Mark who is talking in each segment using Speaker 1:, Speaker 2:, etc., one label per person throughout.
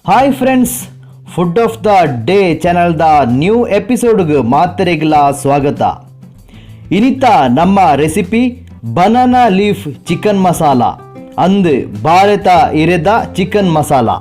Speaker 1: Hi friends, food of the day ಚಾನೆಲ್ದ new ಎಪಿಸೋಡ್ಗೆ ಮಾತೆರೆಗ್ಲ ಸ್ವಾಗತ. ಇನಿತ ನಮ್ಮ recipe banana leaf chicken masala ಅಂದ್ ಭಾರತ ಇರೆದ chicken masala.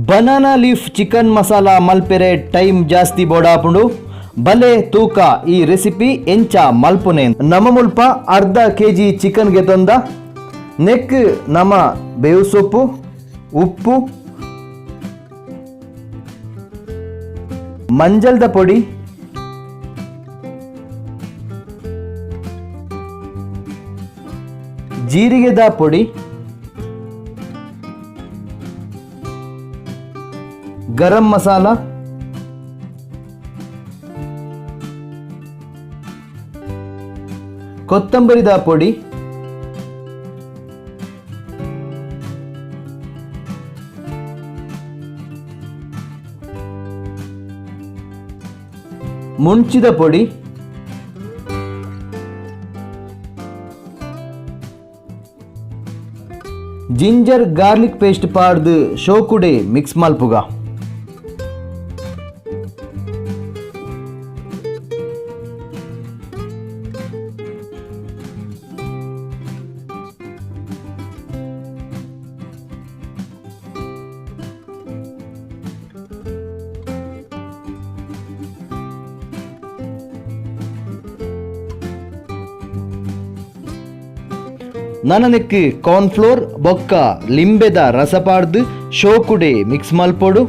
Speaker 1: Banana leaf chicken masala ಮಲ್ಪೆರೆ ಟೈಮ್ ಜಾಸ್ತಿ ಬೋಡಾಪುಂಡು. ಬಲೆ ತೂಕ ಈ ರೆಸಿಪಿ ಎಂಚ ಮಲ್ಪುನೆ. ನಮ ಮುಲ್ಪ ಅರ್ಧ ಕೆಜಿ ಚಿಕನ್ ಗೆತೊಂದ ನೆಕ್ ನಮ ಬೇವು ಸೊಪ್ಪು, ಉಪ್ಪು, ಮಂಜಲ್ದ ಪೊಡಿ, ಜೀರಿಗೆದ ಪೊಡಿ, ಗರಂ ಮಸಾಲ, ಕೊತ್ತಂಬರಿದ ಪೊಡಿ, ಮುಂಚಿದ ಪೊಡಿ, ಜಿಂಜರ್ ಗಾರ್ಲಿಕ್ ಪೇಸ್ಟ್ ಪಾಡ್ದು ಶೋಕುಡೆ ಮಿಕ್ಸ್ ಮಲ್ಪುಗ. ನನನೆಕ್ಕ್ ಕಾರ್ನ್ಫ್ಲೋರ್ ಬೊಕ್ಕ ಲಿಂಬೆದ ರಸ ಪಾಡ್ದು ಶೋಕುಡೆ ಮಿಕ್ಸ್ ಮಲ್ಪೊಡು.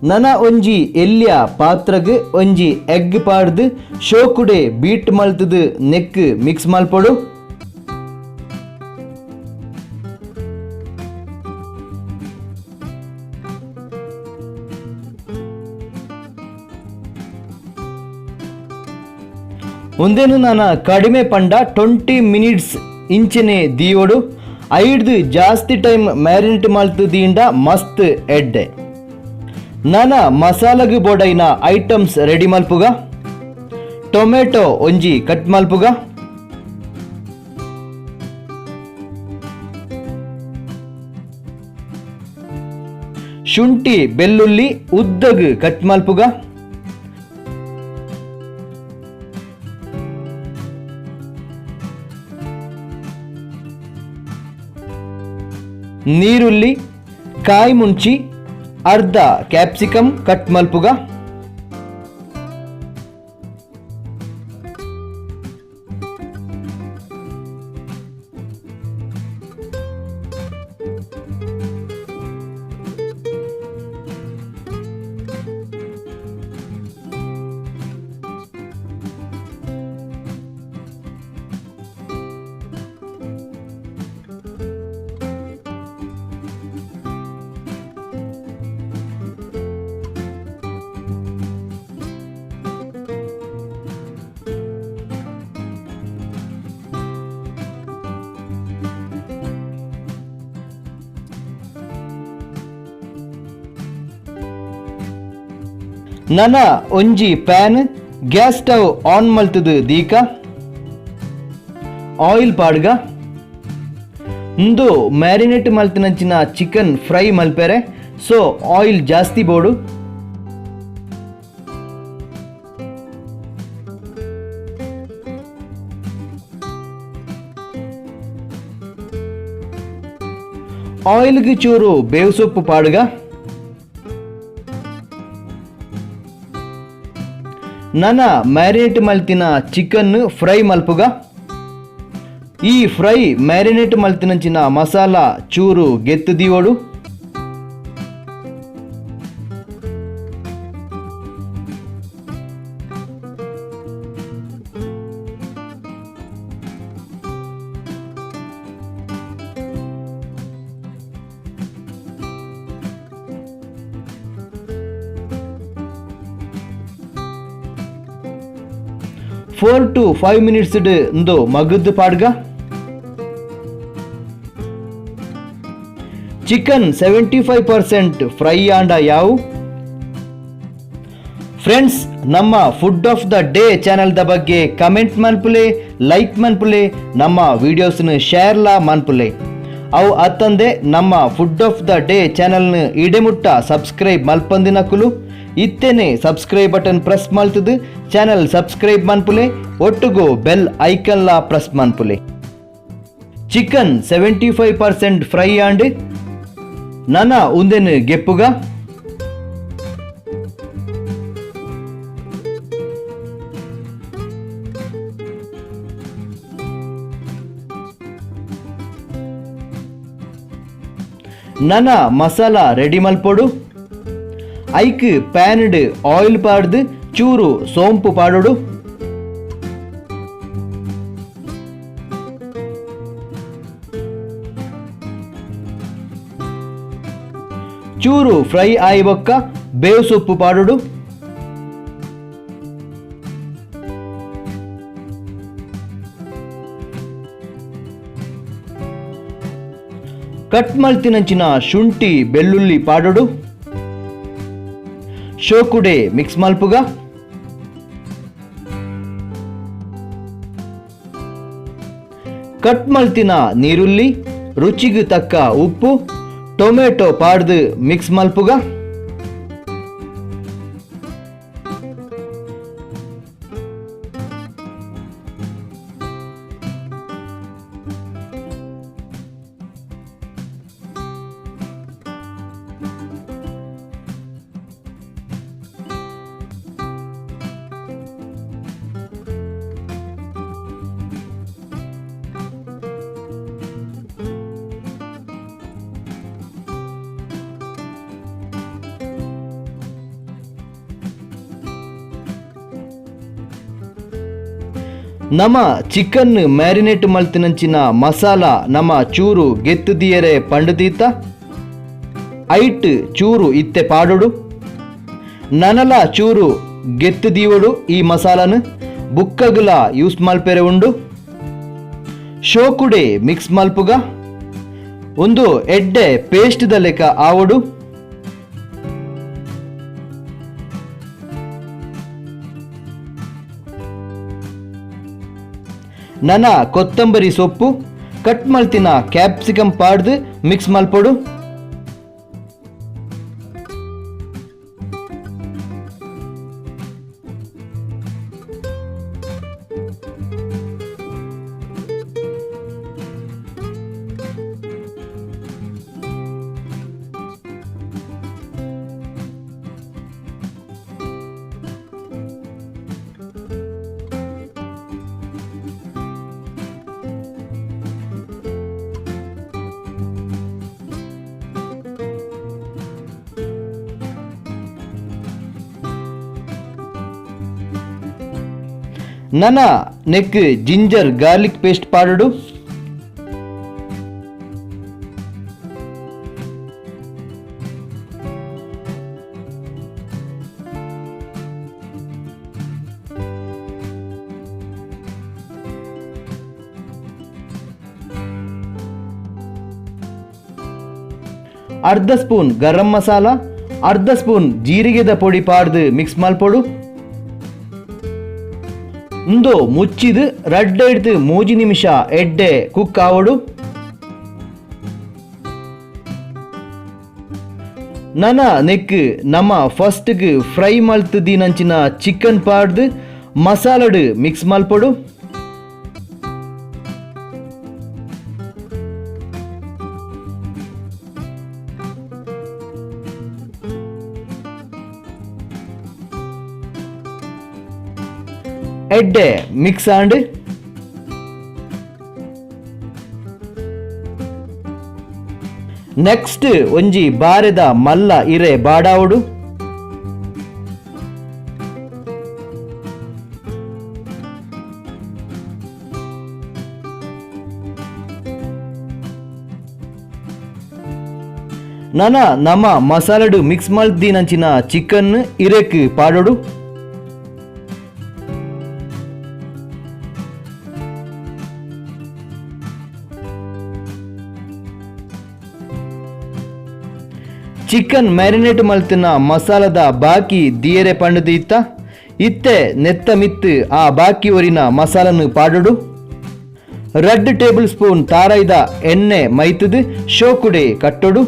Speaker 1: ನನ ಒಂಜಿ ಎಲ್ಯ ಪಾತ್ರಗ್ ಒಂಜಿ ಎಗ್ ಪಾಡ್ದು ಶೋಕುಡೆ ಬೀಟ್ ಮಲ್ತುದು ನೆಕ್ ಮಿಕ್ಸ್ ಮಲ್ಪೊಡು. ಉಂದೆನು ನಾನ ಕಡಿಮೆ ಪಂಡ 20 ಮಿನಿಟ್ಸ್ ಇಂಚನೆ ದೀವೊಡು. ಐಡ್ದು ಜಾಸ್ತಿ ಟೈಮ್ ಮ್ಯಾರಿನೇಟ್ ಮಲ್ತು ದೀಂಡ ಮಸ್ತ್ ಎಡ್ಡೆ. ನನ ಮಸಾಲಗ್ ಬೋಡೈನ ಐಟಮ್ಸ್ ರೆಡಿ ಮಲ್ಪುಗ. ಟೊಮೆಟೊ ಒಂಜಿ ಕಟ್ ಮಲ್ಪುಗ. ಶುಂಠಿ ಬೆಳ್ಳುಳ್ಳಿ ಉದ್ದಗ್ ಕಟ್ ಮಲ್ಪುಗ. ನೀರುಳ್ಳಿ, ಕಾಯಿ ಮುಂಚಿ, ಅರ್ಧ ಕ್ಯಾಪ್ಸಿಕಮ್ ಕಟ್ ಮಲ್ಪುಗ. ನನ ಒಂಜಿ ಪ್ಯಾನ್ ಗ್ಯಾಸ್ ಸ್ಟವ್ ಆನ್ ಮಲ್ತದು ದೀಕ ಆಯಿಲ್ ಪಾಡ್ಗ. ಇಂದು ಮ್ಯಾರಿನೇಟ್ ಮಲ್ತಿನಂಚಿನ ಚಿಕನ್ ಫ್ರೈ ಮಲ್ಪೆರೆ, ಸೊ ಆಯಿಲ್ ಜಾಸ್ತಿ ಬೋಡು. ಆಯಿಲ್ಗೆ ಚೂರು ಬೇವು ಸೊಪ್ಪು ಪಾಡ್ಗ. ನನ ಮ್ಯಾರಿನೇಟ್ ಮಲ್ತಿನ ಚಿಕನ್ ಫ್ರೈ ಮಲ್ಪುಗ. ಈ ಫ್ರೈ ಮ್ಯಾರಿನೇಟ್ ಮಲ್ತಿನಂಚಿನ ಮಸಾಲ ಚೂರು ಗೆತ್ತು ದೀವೊಡು. 4 to 5 minutes ಇಂದು ಮಗದ್ದು ಪಾಡ್ಗ. ಚಿಕನ್ 75% ಫ್ರೈ ಆಂಡ ಯಾವು. ಫ್ರೆಂಡ್ಸ್, ನಮ್ಮ ಫುಡ್ ಆಫ್ the day ಚಾನೆಲ್ದ ಬಗ್ಗೆ ಕಮೆಂಟ್ ಮನ್ಪುಲೆ, ಲೈಕ್ ಮನ್ಪುಲೆ, ನಮ್ಮ ವಿಡಿಯೋಸ್ನ ಶೇರ್ಲಾ ಮನ್ಪುಲೆ. ಅವು ಅತ್ತಂದೆ ನಮ್ಮ ಫುಡ್ ಆಫ್ the day ಚಾನೆಲ್ನ ಇಡೆಮುಟ್ಟ ಸಬ್ಸ್ಕ್ರೈಬ್ ಮಲ್ಪಂದಿನಕುಲು ಇತ್ತೇನೆ ಸಬ್ಸ್ಕ್ರೈಬ್ ಬಟನ್ ಪ್ರೆಸ್ ಮಲ್ತದು ಚಾನೆಲ್ ಸಬ್ಸ್ಕ್ರೈಬ್ ಮನ್ಪುಲೆ, ಒಟ್ಟುಗು ಬೆಲ್ ಐಕನ್ಲಾ ಪ್ರೆಸ್ ಮನ್ಪುಲೆ. ಚಿಕನ್ 75% ಫ್ರೈ ಆಂಡ್ ನನ ಉಂದೆನ್ ಗೆಪ್ಪುಗ. ನನ ಮಸಾಲ ರೆಡಿ ಮಲ್ಪೊಡು. ಐಕ್ ಪ್ಯಾನ್ಡ್ ಆಯಿಲ್ ಪಾಡ್ದು ಚೂರು ಸೋಂಪು ಪಾಡೋಡು. ಚೂರು ಫ್ರೈ ಆಯಿ ಬೊಕ್ಕ ಬೇವು ಸೊಪ್ಪು ಪಾಡೋಡು. ಕಟ್ ಮಲ್ತಿನಂಚಿನ ಶುಂಠಿ ಬೆಳ್ಳುಳ್ಳಿ ಪಾಡೋಡು. ಶೋಕುಡೆ ಮಿಕ್ಸ್ ಮಲ್ಪುಗ. ಕಟ್ ಮಲ್ತಿನ ನೀರುಳ್ಳಿ, ರುಚಿಗೆ ತಕ್ಕ ಉಪ್ಪು, ಟೊಮೆಟೊ ಪಾಡ್ದು ಮಿಕ್ಸ್ ಮಲ್ಪುಗ. ನಮ ಚಿಕನ್ ಮ್ಯಾರಿನೇಟ್ ಮಲ್ತಿನಂಚಿನ ಮಸಾಲ ನಮ ಚೂರು ಗೆತ್ತುದಿಯರೆ ಪಂಡುದೀತ ಐಟ್ ಚೂರು ಇತ್ತೆ ಪಾಡೋಡು. ನನಲ ಚೂರು ಗೆತ್ತುದೀವಡು ಈ ಮಸಾಲನು ಬುಕ್ಕಗುಲ ಯೂಸ್ ಮಲ್ಪೆರೆ ಉಂಡು. ಶೋಕುಡೆ ಮಿಕ್ಸ್ ಮಲ್ಪುಗ. ಒಂದು ಎಡ್ಡೆ ಪೇಸ್ಟ್ the ಲೆಕ್ಕ ಆವಡು. ನನ ಕೊತ್ತಂಬರಿ ಸೊಪ್ಪು ಕಟ್ ಮಲ್ತಿನ ಕ್ಯಾಪ್ಸಿಕಮ್ ಪಾಡ್ದು ಮಿಕ್ಸ್ ಮಲ್ಪೊಡು. ನನ ನೆಕ್ ಜಿಂಜರ್ ಗಾರ್ಲಿಕ್ ಪೇಸ್ಟ್ ಪಾಡೋಡು. ಅರ್ಧ ಸ್ಪೂನ್ ಗರಂ ಮಸಾಲ, ಅರ್ಧ ಸ್ಪೂನ್ ಜೀರಿಗೆದ ಪೊಡಿ ಪಾಡ್ದು ಮಿಕ್ಸ್ ಮಲ್ಪೊಡು. ಉಂದು ಮುಚ್ಚಿದು ರಡ್ಡ್ ಹಿಡ್ದು 3 ನಿಮಿಷ ಎಡ್ಡೆ ಕುಕ್ ಆವೊಡು. ನನ ನೆಕ್ ನಮ ಫಸ್ಟ್ಗೆ ಫ್ರೈ ಮಲ್ತುದಿನಂಚಿನ ಚಿಕನ್ ಪಾಡ್ದು ಮಸಾಲಡ್ ಮಿಕ್ಸ್ ಮಲ್ಪೊಡು. ಎಡ್ಡೆ ಮಿಕ್ಸ್ ಆಂಡ್. ನೆಕ್ಸ್ಟ್ ಒಂಜಿ ಬಾರೆದ ಮಲ್ಲ ಇರೆ ಬಾಡಾವಡು. ನನ ನಮ ಮಸಾಲಡು ಮಿಕ್ಸ್ ಮಲ್ದಿನಂಚಿನ ಚಿಕನ್ ಇರೆಕ್ ಪಾಡೋಡು. ಚಿಕನ್ ಮ್ಯಾರಿನೇಟ್ ಮಲ್ತಿನ ಮಸಾಲದ ಬಾಕಿ ದಿಯರೆ ಪಂಡುದು ಇತ್ತ ಇತ್ತೆ ನೆತ್ತ ಮಿತ್ತು ಆ ಬಾಕಿ ಒರಿನ ಮಸಾಲನ್ನು ಪಾಡೋಡು. 2 ಟೇಬಲ್ ಸ್ಪೂನ್ ತಾರೈದ ಎಣ್ಣೆ ಮೈತುದು ಶೋಕುಡೆ ಕಟ್ಟೋಡು.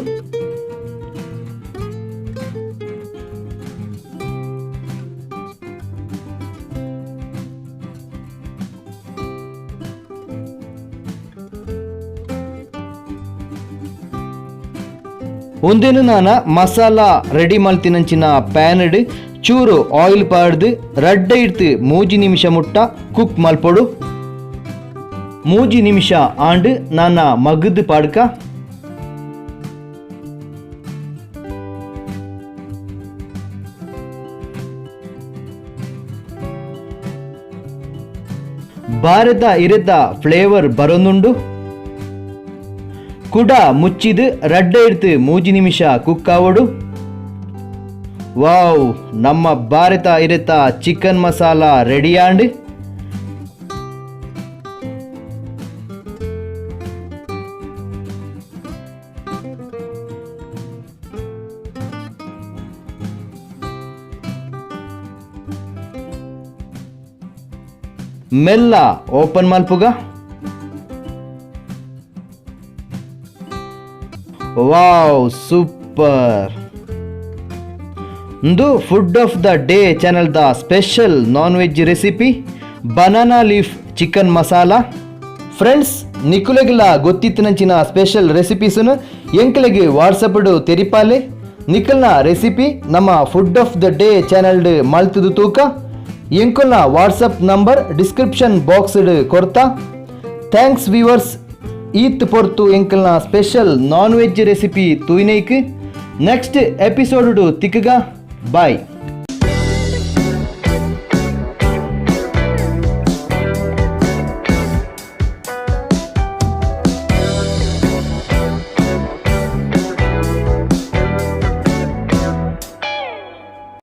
Speaker 1: ಒಂದೇನು ನಾನ ಮಸಾಲ ರೆಡಿ ಮಲ್ತಿನಂಚಿನ ಪ್ಯಾನಡ್ ಚೂರು ಆಯಿಲ್ ಪಾಡ್ದು ರಡ್ಡ ಇಡ್ತು 3 ನಿಮಿಷ ಮುಟ್ಟ ಕುಕ್ ಮಲ್ಪೊಡು. 3 ನಿಮಿಷ ಆಂಡ್ ನಾನ ಮಗದು ಪಾಡ್ಕ. ಭಾರತ ಇರೆತ ಫ್ಲೇವರ್ ಬರೊಂದುಂಡು. ಕುಡ ಮುಚ್ಚಿದು ರಡ್ಡ ಇಡ್ತು 3 ನಿಮಿಷ ಕುಕ್ ಆವೊಡು. ವಾವ್, ನಮ್ಮ ಭಾರತ ಇರೆತ ಚಿಕನ್ ಮಸಾಲ ರೆಡಿ ಆಂಡ್. ಮೆಲ್ಲ ಓಪನ್ ಮಲ್ಪುಗ. Wow, super. ಇಂದು food of the day channel the special non veg recipe banana leaf chicken masala. Friends, ನಿಕುಲೆಗ್ಲ ಗೊತ್ತಿತ್ತಿನಂಚಿನ special ರೆಸಿಪೀಸನ್ನು ಎಂಕಲೆಗ್ WhatsApp ತೆರಿಪಾಲೆ. ನಿಕಲ್ನ recipe ನಮ್ಮ food of the day channel ಮಲ್ತುದು ತೂಕ. ಎಂಕಲ್ನ WhatsApp number description box Koratla. Thanks viewers, ಈತ್ ಪೊರ್ತು ಎಂಕಲ್ನ special non veg recipe ತೂಯ್ನೈಕ್. Next episode ತಿಕ್ಕಗ. Boy.